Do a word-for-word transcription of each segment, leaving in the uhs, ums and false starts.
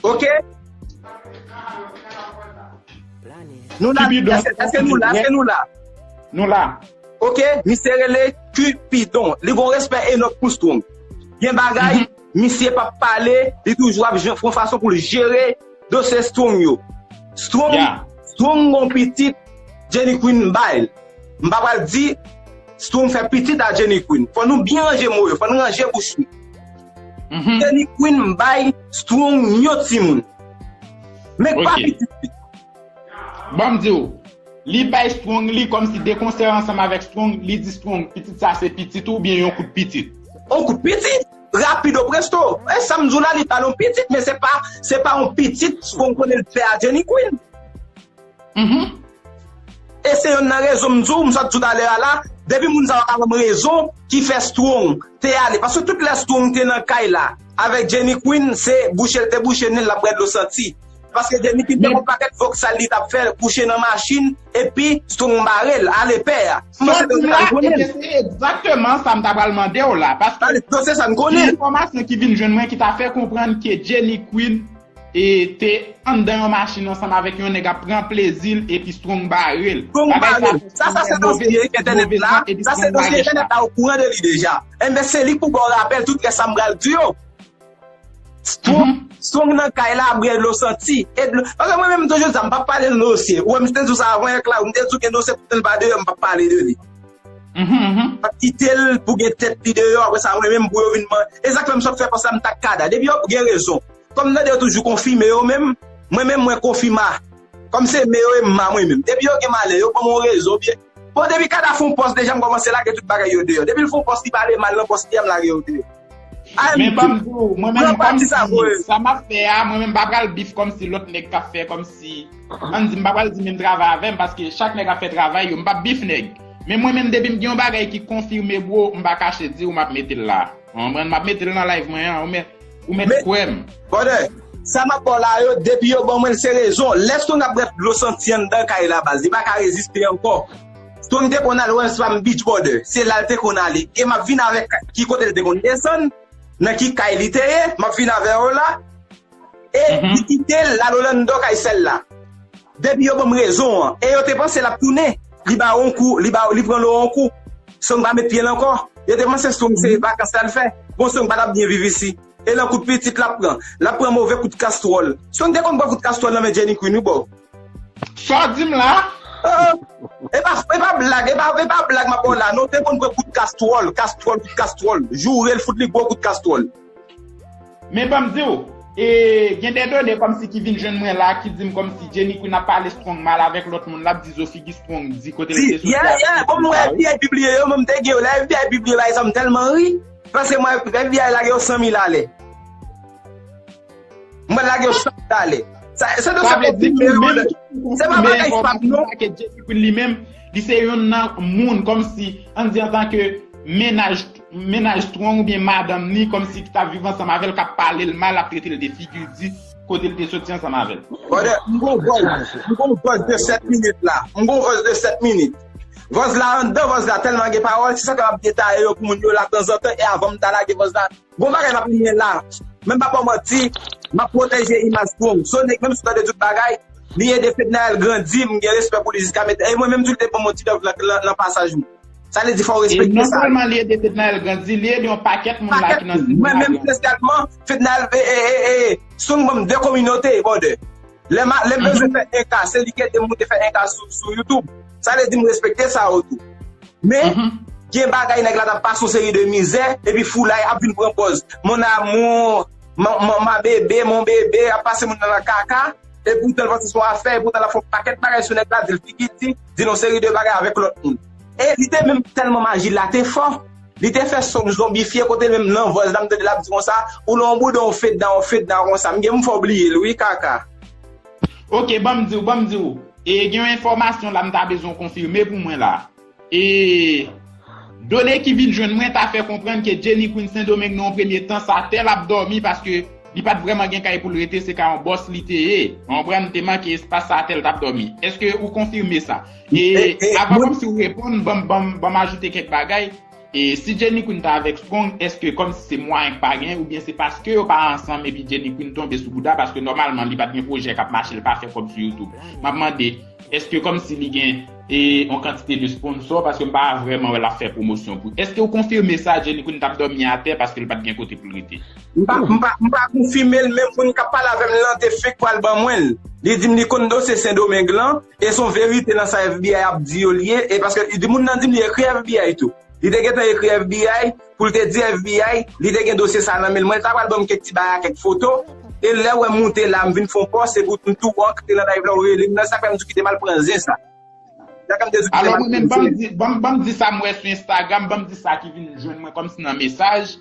Ok? Nou la, èske, èske nou la, èske nou la? Nou la. Ok, misye rele Cupidon. Li gon respè enòm pou Strong. Gen bagay, misye p ap pale, li toujou ap jan- fè yon fason pou l jere dosye Strong yo. Strong, Strong gon pitit, Jenny Queen bay. M pa pral di Strong fè pitit a Jenny Queen. Fò nou byen ranje mo yo, fò nou ranje bouch nou. Jenny Queen bay Strong yon timoun. Men pa pitit li. Ban m di w, li bay Strong li kòmsi de konsèy ansanm avèk Strong, li di Strong, pitit sa se pitit ou oubyen yon kout pitit? Yon kout pitit, rapido presto. E sa m di w la, li ba l yon pitit, men se pa, se pa yon pitit Strong konnen l fè a Jenny Queen. E se yonn nan rezon m di w, m sot di w talè a la, depi moun sa yo ka ban m rezon ki fè Strong te ale. Paske tout lè Strong te nan kay la, avèk Jenny Queen, se bouche l te bouche nen l, l ap bwè dlo santi. Paske Jenny Queen te gon pakèt voksal li t ap fè, kouche nan machin, epi Strong bare l, ale pè a. M panse Dosye sa l konnen l. Se egzakteman sa m ta pral mande w la. Paske Dosye sa l konnen l. Gen enfòmasyon ki vin jwenn mwen ki ta fè konprann ke Jenny Queen e te anndan yon machin ansanm avèk yon nèg ap pran plezi l epi Strong bare l. Strong bare l. Sa, sa se dosye entènèt la. Sa se dosye entènèt la okouran de li deja. Enben, se li k pou ba w rapèl tout rès sa m pral di yo. Strong, Strong nan kay la ap bwè dlo santi. E dlo, paske mwen menm, m toujou di sa, m p ap pale l dosye. Ou wè, m te di w sa avan yèk la, m te di w gen dosye pou tèl pa deyò, m p ap pale de li. M ap kite l pou gen tèt li deyò, apre sa, mwen menm pou yo vin man. E sa k fè m sot fè konsa, m t ak Kada. Depi yo gen rezon. Kòm m tande yo toujou konfime yo menm, mwen menm mwen konfima. Kòm se me yo e mma mwen menm. Depi yo gen malè, yo ban m yon rezon byen. Bon, depi Kada fè yon pòs deja m kòmanse lage tout bagay yo deyò. Depi l fè yon pòs li pale mal nan pòs li a m lage yo deyò. Men ban m di w, mwen menm kòmsi sa m ap fè a, mwen menm m pa pral bif kòmsi lòt nèg k ap fè kòmsi, ann di m pa pral di menm travay avè m paske chak nèg ap fè travay yo, m p ap bif nèg. Men mwen menm depi m gen yon bagay ki konfime bro, m pa kache di w m ap mete l la. Ou konprann? M ap mete l nan live mwen an, ou mèt, ou mèt kwè m. Brother, sa m ap ba w la yo, depi yo ban mwen l se rezon. Lè Strong ap bwè dlo santi anndan kay la baz, li pa ka reziste ankò. Strong te konn al West Palm Beach, brother. Se la l te konn ale. E m ap vin avèk ki kote l te konn desann, nan ki kay li te ye, m ap vin avè yo la. E li kite l al Orlando kay sè l la. Depi yo ban m rezon an, e yo te panse l ap tounen. Li ba yo yon kou, li ba, li pran lo yon kou. Strong pa met pye l ankò. Yo te panse Strong se vakans l al fè. Bon, Strong pa t ap byen viv isi. E nan kout pitit l ap pran. L ap pran move kout kastwòl. Strong te konn pran kout kastwòl nan men Jenny Queen wi bro. Sa w di m la? E pa, e pa blag, e pa, e pa blag m ap ba w la non. Te konn pran kout kastwòl, kastwòl, kout kastwòl. Joure l, fout li gwo kout kastwòl. Men ban m di w, e, gen de done kòmsi ki vin jwenn mwen la ki di m kòmsi Jenny Queen ap pale Strong mal avèk lòt moun, l ap di zo figi Strong di kote l te soti a. Yeah, yeah, bon, mwen F B I pibliye yo, mwen m te gen yo. Lè F B I pibliye bagay sa, m tèlman ri. Paske mwen F B I lage yo san mil alè. Mwen lage yo san mil alè. Sa, se de sa vle di menm, se pa bagay fab non. Ke Jenny Queen li menm, li se youn nan moun kòmsi, ann di antanke mennaj, mennaj Strong oubyen madanm ni, kòmsi ki t ap viv ansanm avè l, k ap pale l mal, ap trete l de figi di kote l te soti ansanm avè l. Brother, m gon vòz, m gon vòz de sèt minit la. M gon vòz de sèt minit. Vòz la anndan, vòz la tèlman gen pawòl, se sa k ap detaye yo pou moun yo la tanzantan, e avan m ta lage vòz la, gon bagay m ap limen la. Men m pa ba w manti, m ap pwoteje imaj Strong. Sonic, menm si w tande tout bagay, li ede Fednaelle grandi, m gen respè pou li jiska menm. E mwen menm tou, li te ban m yon ti love nan, nan, nan pasaj mwen. Sa vle di fò w respekte sa. E non sèlman li ede Fednaelle grandi, li ede yon pakèt moun la ki nan sinema. Mwen menm espesyalman, Fednaelle, e, e, e, e, Strong ban m de kominote, brother. Lè m, lè m bezwen fè en K, se li ki ede m moute fè en K sou, sou YouTube. Sa vle di m respekte sa yo tou. Men, gen bagay nèg la t ap pase yon seri de mizè, epi foulay ap vin pran pòz. Mon amour, mon, mon, ma bébé, mon bébé, ap pase moun nan nan kaka, e poutan l panse se yon afè, e poutan l ap fè yon pakèt bagay sou nèg la, di l figi di, di l yon seri de bagay avèk lòt moun. E li te menm tèlman maji l la te fò, li te fè Strong zonbifye kote menm nan vòz la, m tande l ap di konsa, ou lè yon bouda, yon fedna, yon fedna konsa. M gen pou m fè w bliye l, wi, kaka. Ok, ban m di w, ban m di w. E gen yon enfòmasyon la m ta bezwen w konfime pou mwen la. E done ki vin jwenn mwen ta fè konprann ke Jenny Queen Sendomeng nan yon premye tan sa tè l ap dòmi paske li pa t vrèman gen kay pou l rete, se kay yon bòs li te ye. Ou konprann, te manke espas sa tè l t ap dòmi. Èske ou konfime sa? E avan kòmsi w reponn, ban m, ban m, ban m ajoute kèk bagay. E si Jenny Queen ta avèk Strong, èske kòmsi se mwayen k pa gen, oubyen se paske yo pa ansanm epi Jenny Queen tonbe sou bouda, paske nòmalman li pa t gen pwojè k ap mache, li pa fè kòb sou YouTube. M ap mande, èske kòmsi li gen e yon kantite de sponsò, paske m pa vrèman wè l ap fè pwomosyon pou. Èske w konfime sa, Jenny Queen t ap dòmi atè paske l pa t gen kote pou l rete? M pa, m pa, m pa konfime l, men moun k ap pale avè m lan te fake pral ban mwen l. Li di m li konn dosye Sendomeng lan, e se yon verite nan sa F B I ap di yo l ye, e paske li di moun nan di m li ekri F B I tou. Li te gentan ekri F B I pou l te di F B I li te gen dosye sa nan men l. Mwen, l ta pral ban m kèk ti bagay, kèk foto. E lè w wè m moute la, m vin fè yon pòs, se pou m tou antre nan live la, ou rele m nan, sa fè m di w kite m al pran zen sa. Sa fè m te di w kite m Alò al mwen menm, pran ban m zen. Di, ban, ban m di sa m wè sou Instagram, ban m di sa ki vin jwenn mwen kòmsi nan mesaj.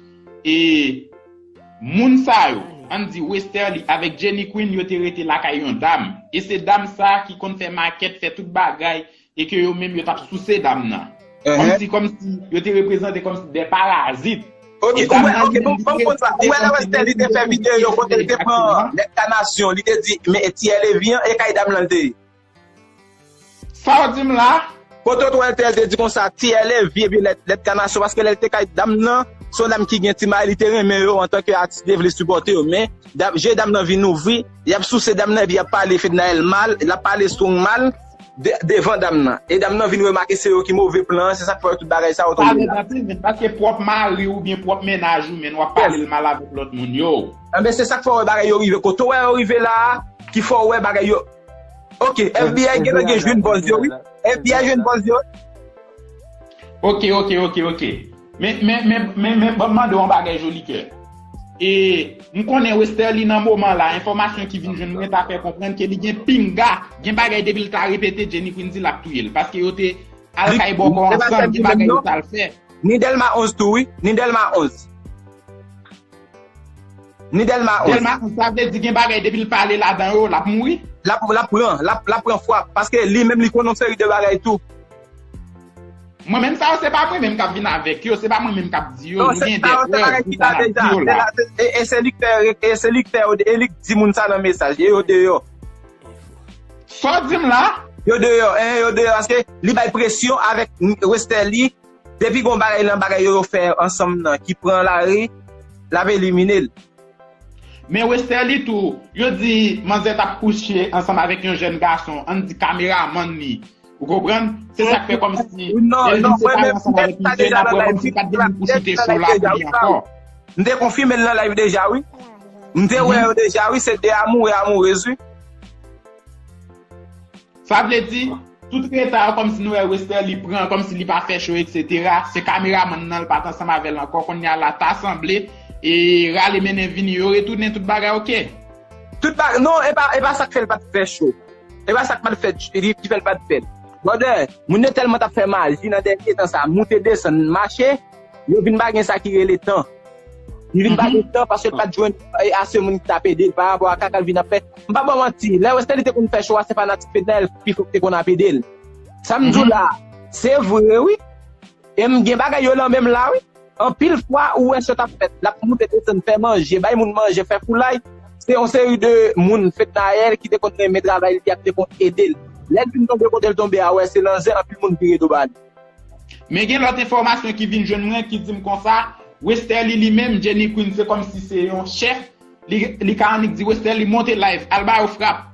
E moun sa yo, ann di Westerlie avèk Jenny Queen, yo te rete lakay yon dam. E se dam sa ki konn fè makèt, fè tout bagay, e ke yo menm yo t ap souse dam nan. Kòmsi, kòmsi yo te reprezante kòmsi de parazit. Ok, ou wè, ok, bon, bon, bon, sa. Ou wè lè Westerlie te fè videyo kote l te pran lèt kanasyon, li te di, men Thierry Levy an, e kay dam lan l te ye. Sa w di m la? Kote w wè l te, l te di konsa, Thierry Levy epi lèt, lèt kanasyon, paske lè l te kay dam nan, se yon dam ki gen ti may, li te renmen yo antanke atis, li te vle sipòte yo, men dam, je dam nan vin ouvri, y ap souse dam nan epi y ap pale Fednaelle mal, l ap pale Strong mal, de, devan dam nan. E dam nan vin remake se yo ki move plan an, se sa k fè tout bagay sa yo tonbe la. Paske pwòp mari w oubyen pwòp mennaj ou menm w ap pale l mal avèk lòt moun yo. Enben se sa k fè w wè bagay yo rive kote w wè yo rive la a, ki fè w wè bagay yo. Ok, F B I gentan gen jwenn bòz yo wi. F B I jwenn bòz yo. Ok, ok, ok, ok. Men, men, men, men, men, ban m mande w yon bagay, Jolikè. E, m konnen Westerlie nan moman la, enfòmasyon ki vin jwenn mwen ta fè konprann ke li gen pinga, gen bagay depi l ta repete Jenny Queen di l ap touye l. Paske yo te al kay bòkò ansanm, gen bagay yo t al fè. Ni Dèlma onz tou wi, ni Dèlma onz. Ni Dèlma onz. Dèlma onz, sa vle di gen bagay depi l pale ladan yo, l ap mouri? L ap, l ap pran, l ap, l ap pran fwap. Paske li menm li konn yon seri de bagay tou. Mwen menm sa yo, se pa mwen menm k ap vin avèk yo, se pa mwen menm k ap di yo. Nou gen de prèv pou sa n ap di yo la. E se li k fè, e se li k fè, e li k di moun sa nan mesaj, e yo deyò. Sa w di m la? Yo deyò, en, yo deyò, paske li bay presyon avèk Westerlie, depi gon bagay nan bagay yo, yo fè ansanm nan ki pran lari, l ap elimine l. Men Westerlie tou, yo di manzè t ap kouche ansanm avèk yon jèn gason, ann di kameramann li. Ou konprann? Se sa k fè kòmsi lè l vin separe ansanm avèk misye, n ap wè kòmsi l pa t vin pou choute cho la pou li ankò. M te konfime l nan live deja wi. M te wè yo deja wi, se de amoure, amourez wi. Sa vle di, tout reta yo kòmsi nou wè Westerlie pran, kòmsi li pa fè cho, etsetera. Se kameramann nan, l pa t ansanm avè l ankò, kounye a la ta sanble, e rale mennen vini, yo retounen tout bagay oke. Tout bagay, non, e pa, e pa sa k fè l pa t fè cho. E pa sa k pa t fè, ki fè l pa t fè l. Brother, moun yo tèlman t ap fè maji nan dènye tan sa, moute desann, mache, yo vin pa gen sa ki rele tan. Li vin pa gen tan paske l pa t jwenn ase moun ki t ap ede l pa rapò a kaka l vin ap fè. M pa ba w manti, lè Westerlie te konn fè cho a, se fanatik Fednaelle Pifou ki te konn ap ede l. Sa m di w la, se vre wi. E m gen bagay yo nan men m la wi. Anpil fwa ou wè cho t ap fèt, l ap moute desann, fè manje, bay moun manje, fè foulay. Se yon seri de moun Fednaelle ki te konn renmen travay li a ki te konn ede l. Lè l vin tonbe kote l tonbe a, ou wè se nan zen anpil moun vire do ba li. Men gen lòt enfòmasyon ki vin jwenn mwen ki di m konsa, Westerlie li menm, Jenny Queen se kòmsi se yon chèf, li, li ka annik di Westerlie monte live, al ba yo frap,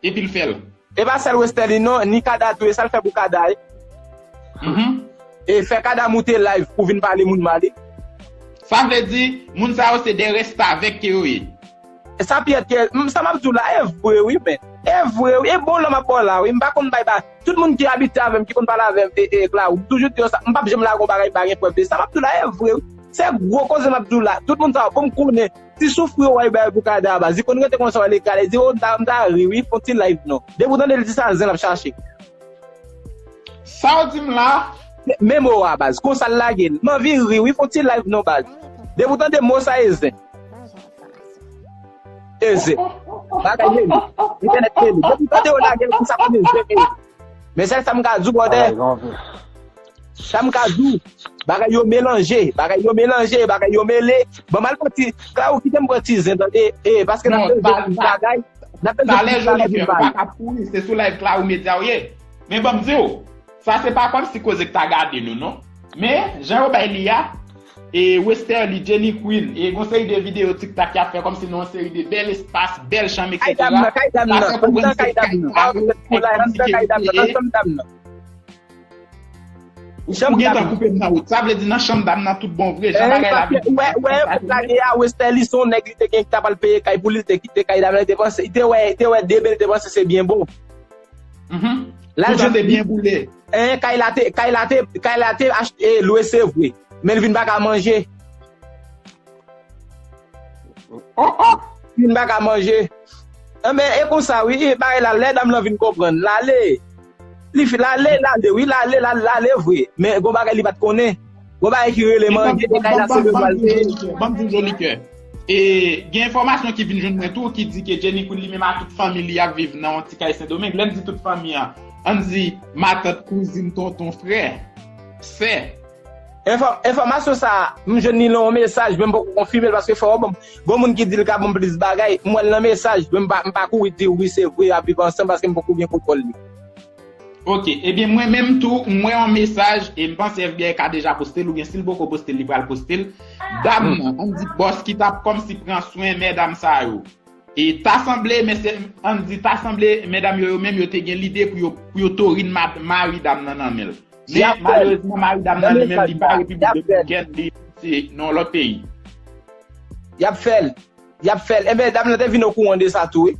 epi l fè l. E pa sèl Westerlie non, ni Kada tou, e sa l fè pou Kada wi. E fè Kada moute live pou vin pale moun mal wi. Sa vle di, moun sa yo se de restavèk ke yo ye. Sa pyèt ke, m, sa m ap di w la, e vre wi, men. E vre wi, e bon lan m ap ba w la wi, m pa konn bay ba. Tout moun ki abitye avè m, ki konn pale avè m, e, e, Klarou, m toujou di yo sa, m p ap janm lage yon bagay m pa gen prèv de sa m ap di w la, e vre wi. Se gwo koze m ap di w la, tout moun sa yo, bon m konnen, ti soufri yo w al bay pou Kada a baz, li konn rete konsa w al ekrale, di, o, m ta, m ta ri wi, fè yon ti live non. Depi w tande l di sa, zen l ap chache. Sa w di m la? Men mo a baz, konsa l lage l. M anvi ri wi, fè yon ti live non baz. Depi w tande mo sa e zen. E zen. Bagay mele. Entènèt mele. Depi w tande yo lage l konsa konnen zen mele. Men sèl sa m ka di w brother. Sa m ka di w. Bagay yo melanje. Bagay yo melanje. Bagay yo mele. Ban m al pran ti. Klarou kite m pran ti zen tande. E paske n ap bezwen bagay. N ap bezwen bagay. Talè Jolikè, ou pa ka kouri, se sou live Klarou Media w ye. Men ban m di w, sa se pa kòmsi koze k ta gade nou non. Men, jan yo bay li a, e Westerlie, Jenny Queen, e gon seri de videyo TikTok y ap fè kòmsi nan yon seri de bèl espas, bèl chanm, etsetera. Kay dam nan, kay dam nan, anndan kay dam nan, anndan kay dam nan, nan chanm dam nan. Ou gentan koupe m nan wout. Sa vle di nan chanm dam nan tout bon vre, jan bagay la vin. Ou wè, ou wè, lage a, Westerlie se yon nèg li te gen ki ta pral peye kay pou li, li te kite kay dam nan, li te panse, li te wè, li te wè de bèl, li te panse se byen bon. Lal jwenn byen boule. Kay la te, kay la te, kay la te achte, lwe se vre. Men l vin pa ka manje. Vin pa ka manje. Enben, e konsa wi, e bagay la, lè dam lan vin konprann, l ale. Li fi, l ale, l ale, wi, l ale, l ale, l ale vre. Men gon bagay li pa t konnen. Gon bagay ki rele manje, e kay la se lwe pral peye. Ban m di w Jolikè. E gen enfòmasyon ki vin jwenn mwen tou ki di ke Jenny Queen li menm ak tout fanmi li ap viv nan yon ti kay Sendomeng. Lè m di tout fanmi an, ann di matant, kouzin, tonton, frè, sè. Enfòmasyon sa a, m jwenn li nan yon mesaj, men m poko konfime l paske fò w bon, gon moun ki di l ka ban m plis bagay, m wè l nan mesaj, men m pa, m pa kouri di wi se vre y ap viv ansanm paske m poko gen kontwòl li. Ok, ebyen mwen menm tou, m wè yon mesaj e m panse F B I ka deja poste l oubyen si l poko poste l, li pral poste l. Dam nan, ann di bòs ki t ap kòmsi pran swen medam sa yo. E ta sanble, mesye, ann di, ta sanble medam yo, yo menm yo te gen lide pou yo, pou yo torin mari dam nan nan men l. Men malerezman, mari dam nan li menm, li pa Repiblik Dominikèn, li se nan lòt peyi. Y ap fè l. Y ap fè l. Enben, dam nan te vin okouran de sa tou, wi.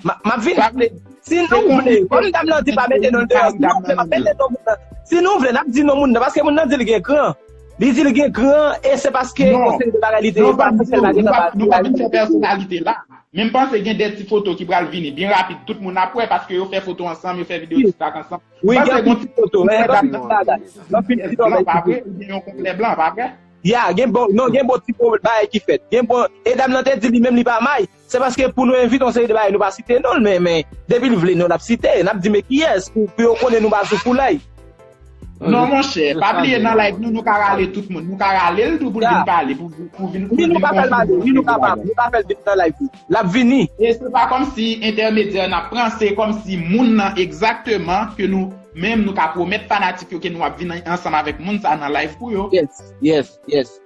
M ap vini. Si nou vle, kòm dam nan di pa mete non l deyò, si nou vle, m ap mete non moun nan. Si nou vle, n ap di non moun nan, paske moun nan di l gen kran. Li di l gen kran, e se paske yon seri de bagay li te fè, paske l pa gen nan pati. Nou pa vin fè pèsonalite la. Men m panse gen de ti foto ki pral vini byen rapid. Tout moun ap wè, paske yo fè foto ansanm, yo fè videyo TikTok ansanm. Wi, gen anpil ti foto, men gen anpil ti bagay. Gen anpil ti bagay ki fèt. Gen yon konplè blan, pa vre? Ya, gen bon, non, gen bon ti bagay ki fèt. Gen bon, e dam nan te di li menm li pa may. Se paske pou nou envite yon seri de bagay, nou pa site non l, men, men depi l vle non l ap site, n ap di men kiyès, pou, pou yo konnen nou pa sou foulay. Non, monchè, pa bliye nan live nou, nou ka rale tout moun. Nou ka rale l tou pou l vin pale, pou, pou vin konfime. Wi, nou ka fè l pale, wi, nou kapab, nou ka fè l vin nan live nou. L ap vini. E se pa kòmsi entèmedyè n ap pran, se kòmsi moun nan egzakteman ke nou menm nou ka pwomèt fanatik yo ke nou ap vin ansanm avèk moun sa nan live pou yo. Yes, yes, yes.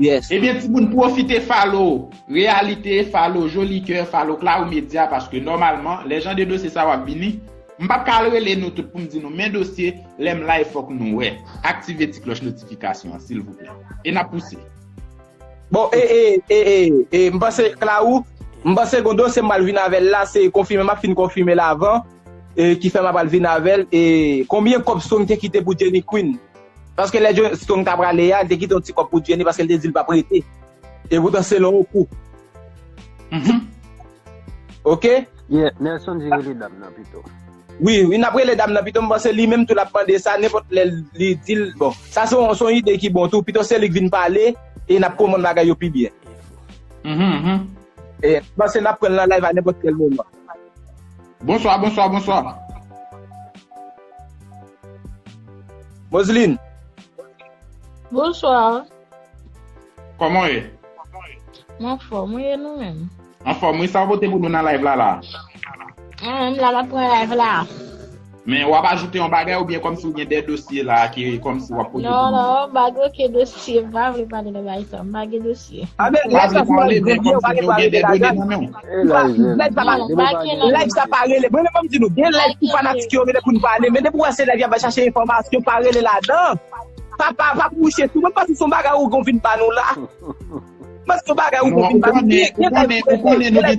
Yes. Ebyen, timoun, pwofite follow Reyalite, follow Jolikè, follow Claro Media, paske nòmalman, lè jan de dosye sa yo ap vini, m p ap ka al rele nou tout pou m di nou men dosye, lè m live fòk nou wè. Aktive ti klòch notifikasyon an, silvouplè. E n ap pouse. Bon, e, e, e, e, e, m panse, Claro, m panse gon dosye m pral vin avè l la, se konfime, m ap fin konfime l avan, e, ki fè m ap pral vin avè l, e, konbyen kòb Strong te kite pou Jenny Queen? Paske lè Strong t ap prale a, li te kite yon ti kòb pou Jenny paske li te di l p ap rete. E poutan se lè yon kou. Mhm. Ok? Yeah, Nelson di rele dam nan pito. Wi, wi, n ap rele dam nan pito, m panse li menm tou l ap mande sa, nenpòt lè li di l, bon. Sa se yon, se yon ide ki bon tou, pito se li k vin pale, e n ap konprann bagay yo pi byen. Mhm, mhm. E m panse n ap pran l nan live a nenpòt kèl moman. Bonswa, bonswa, bonswa. Moseline. Bonswa. Kòman w ye? M anfòm, wi, e nou menm? Anfòm, wi, sa w pote pou nou nan live la, la? Mwen menm la, m ap pran live la. Men w ap ajoute yon bagay oubyen kòmsi w gen de dosye la ki kòmsi w ap pote pou nou? Non, non, m pa gen okenn dosye, m pa vle pale de bagay sa, m pa gen dosye. A, men live sa se yon premye, w pa gen dwa rele ladan. Live sa pa, live sa pa rele. Mwen menm, m di nou, gen live pou fanatik yo rele pou n pale, men depi w wè se live y ap chache enfòmasyon, pa rele ladan. Pa, pa, pa mouche sou mwen, m panse se yon bagay ou gon vin ba nou la. M panse se yon bagay ou gon vin ba nou. Gen, gen live pou rele.